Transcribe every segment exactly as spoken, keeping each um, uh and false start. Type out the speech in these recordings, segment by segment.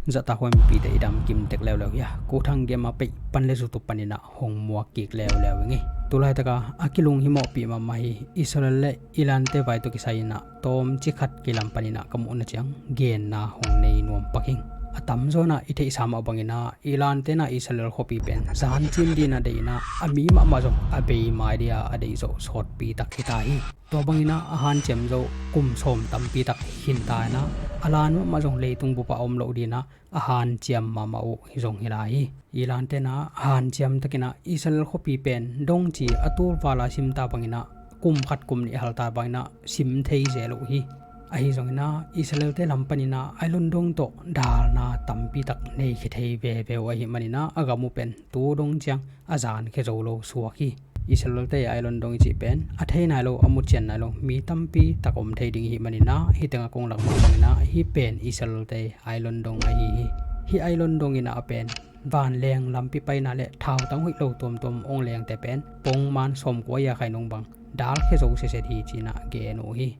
Zahtakhuai mipite i dam kim tek leuleu hi a, Koh Thang Game a peih pan le YouTube panin ah hong muak kik leuleu ing ei. Tulaitaka a kilunghimawhpih mahmah hi Israel le Iran-te vai tawh kisai in ah tawmcik khat kei lam panin ah ka muhna ciang genna hong nei nuam pak ing. A tamzaw in ah i theihsa mah bangin ah Iran-te in ah Israel khuapi pen zancim dingin ah deih in ah a mi mahmah zong a bei mai ding a a deih zawh sawtpi tak hi ta hi. Tua bangin ah a hanciam zawh kum sawm tampi tak hi ta in ah a lan mahmah zong leitung bup ah a om loh dingin ah a hanciam mahmah uh hi zong hi lai hi. Iran-te in ah a hanciam takin ah Israel khuapi pen dong ci a tul vala sim ta bangin ah kum khat kum nih hal ta bangin ah sim thei zel uh hi. Ahi zongin ah Israel-te lam panin ah Iron Dome tawh dalna tampi tak nei khia thei veve uh ahih manin ah a gam uh pen tu dong ciang a zan khia zo lo suak hi. Israel-te Iron Dome i cih pen a thei nai lo, a mucian nai lo mi tampi tak om thei ding ihih manin ah hih teng a kong lak mah bangin ah hih pen Israel-te Iron Dome ahi hi. Hih Iron Dome in ah a pen vanleng lampi paina le thautang hoih lo tuamtuam ong lengte pen pongman sawmkua a khai nung bang dal khia zo siaset hi ci-in ah gen uh hi.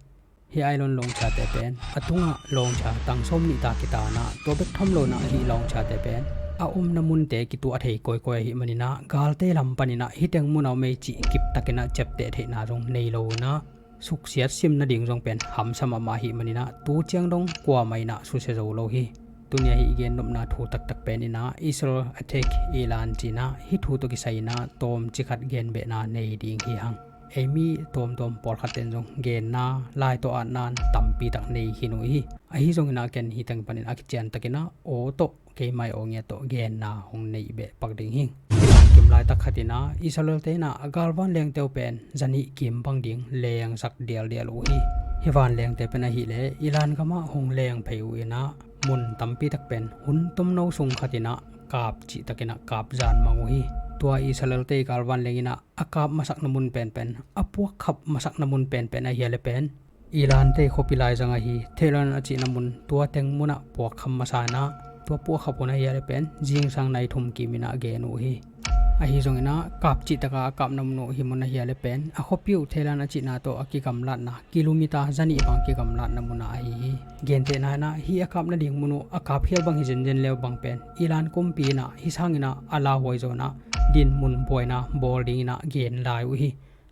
Hih Iron Dome lawngciate pen a tungah lawngcia tang sawm nih ta kitan ah tua bek tham lo in ah hih lawngciate pen a omna munte kituah thei kawikawi ahih manin ah galte lam panin ah hih teng mun a om ei cih kiptakin ah ciapteh theihna zong nei lo in ah suksiat sim nading zong pen hamsa mahmah ahih manin ah tu ciang dong kuamah in ah susia zo lo hi. Tuni a hih i gen nopna thu taktak pen in ah Israel attack Iran ci-in ah hih thu tawh kisai in ah tawmcik khat genbehna nei ding hi hang. Ei mi tuamtuam pawlkhat ten zong genna lai tawh atna tampi tak nei khin uh hi. Ahi zongin ah ken hih teng panin a kician takin ah aw tawh keimah aw ngiat tawh genna hong neih beh pak ding hi. Kim laitak khat in ah Israel-te in ah a galvan lengte uh pen zanih kim bang ding lengsak dialdial uh hi. Hih vanlengte pen ahih leh Iran gam ah hong leng phei uh in ah mun tampi tak pen hun tomno sung khat in ah kap cihtakin ah kap zan mang uh hi. Tua Israel-te galvan leng in ah a kap masakna mun penpen, a puakkhap masakna mun penpen ahi a le pen Iran-te khuapi laizang ahi Tehran a cihna mun, tua teng mun ah puakkhap masa in ah tua puakkhap hun ahi a le pen zingsang nai thum kim in ah gen uh hi. Ahi zongin ah kap cihtak a a kapna mun uh hih mun ahi a le pen a khuapi uh Tehran a cihna tawh a kigamlatna kilometer zanih bang kigamlatna mun ah ahi hi. Gentehna in ah hih a kap nading mun uh a kap khial bang hi zenzen le uh bang pen Iran kumpi in ah hih sangin ah a lauhuai zaw in ah dinmun buaina bawl dingin ah gen lai uh hi.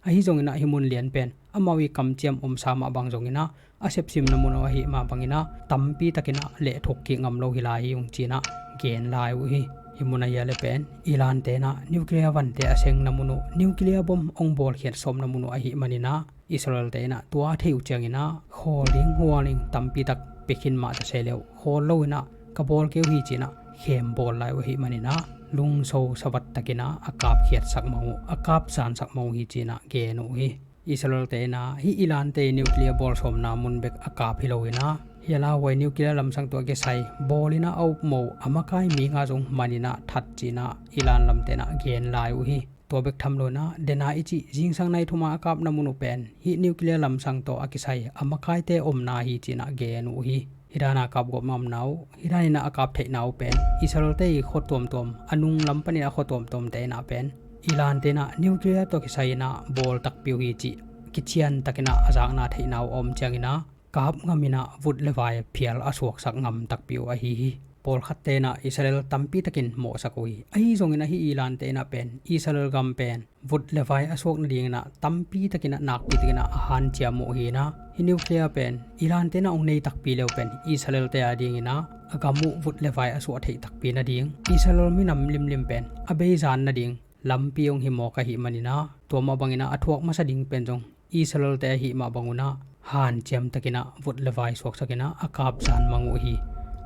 Ahi zongin ah hih mun lian pen amau i kamciam omsa mah bang zongin ah a sepsimna mun uh ahih mah bangin ah tampi takin ah lehthuk kik ngam lo hi lai hi ung ci-in ah gen lai uh hi. Hih mun ahi a le pen Iran-te in ah nuclear vante a sengna mun uh, nuclear bomb ong bawlkhiat sawmna mun uh ahih manin ah Israel-te in ah tua a theih uh ciangin ah khawl ding hual ding tampi tak pia khin mah ta se le uh khawl lo in ah ka bawl kei uh hi ci-in ah khem bawl lai uh ahih manin ah lungso savat takin ah a kapkhiatsak mang uh, a kapzansak mang uh hi ci-in ah gen uh hi. Israel-te in ah hih Iran-te nuclear bawl sawmna mun bek a kap hi lo in ah hih a lauhuai nuclear lamsang tawh a kisai bawl in ah a upmo a makai mi nga zong man in ah that ci-in ah Iran lamte in ah gen lai uh hi. Tua bek tham lo in ah dena i cih zingsang nai thum a a kapna mun uh pen hih nuclear lamsang tawh a kisai a makaite omna hi ci-in ah gen uh hi. Hih dan a kap gawp mahmah uh, hih dan in ah a kap theihna uh pen Israel-te i khua tuamtuam, a nung lam panin a khua tuamtuamte in ah pen Iran-te in ah nuclear tawh kisai in ah bawl takpi uh hi cih kician takin ah a zakna theihna uh a om ciangin ah kap ngam in ah vut le vai phial a suaksak ngam takpi uh ahi hi. Pawlkhatte in ah Israel tampi takin mawhsak uh hi. Ahi zongin ah hih Iran-te in ah pen Israel gam pen vut le vai a suak nadingin ah tampi takin ah nakpi takin ah a hanciam uh hi in ah hih nuclear pen Iran-te in ah ong nei takpi le uh pen Israel-te a dingin ah a gam uh vut le vai a suah theih takpi nading Israel minam limlim pen a beizan nading lampi ong hi mawk ahih manin ah tua mah bangin ah a thuak masa ding pen zong Israel-te ahih mah bang un ah hanciam takin ah vut le vai suaksak in ah a kapzan mang uh hi.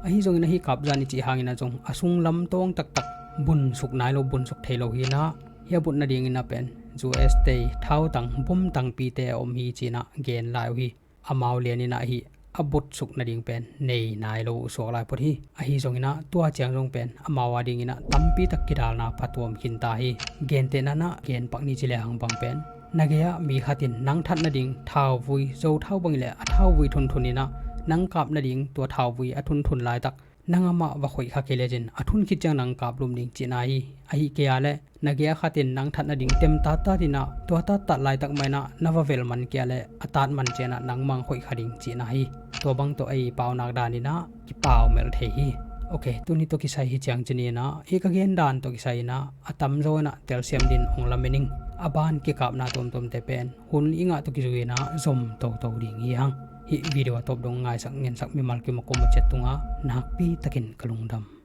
Ahi zongin ah hih kapzan i cih hangin ah zong a sunglam tawng taktak bunsuk nai lo, bunsuk thei lo hi in ah hih a but nadingin ah pen U S-te thautang bom tangpite a om hi ci-in ah gen lai uh hi. Amau lian in ah hih a butsuk nading pen nei nai lo uh suak lai phot hi. Ahi zongin ah tua ciang zong pen amau a dingin ah tampi tak kidalna phatuam khin ta hi. Gentehna in ah gen pak ni ci le hang bang pen na gei-ah mi khat in nang that nading thauvui, zothau bang hi leh a thauvui thunthun in ah nang kap nading tua thauvui a thunthun laitak nang amah va khoih kha kei lecin a thun khit ciang nang kap lum ding cihna hi. Ahi kei a leh na gei-ah khat in nang that nading tem tattat in ah tua tattat laitak mah in ah na va vel man kei a leh a tat man ciang ah nangmah ong khoih kha ding cihna hi. Tua bang tawh ei paunak dan in ah kipau melh thei hi. Ok, tuni tawh kisai hi ciang cih ni in ah, hih ka gen dan tawh kisai in ah, a tamzaw in ah telsiam dingin hong lamen ing. A ban kikapna tuamtuamte pen hun i ngah tawh kizui in ah zom toto ding hi hang. Hih video a tawp dong ngaisak ngensak mimal kim a kom a ciat tungah nakpi takin ka lungdam.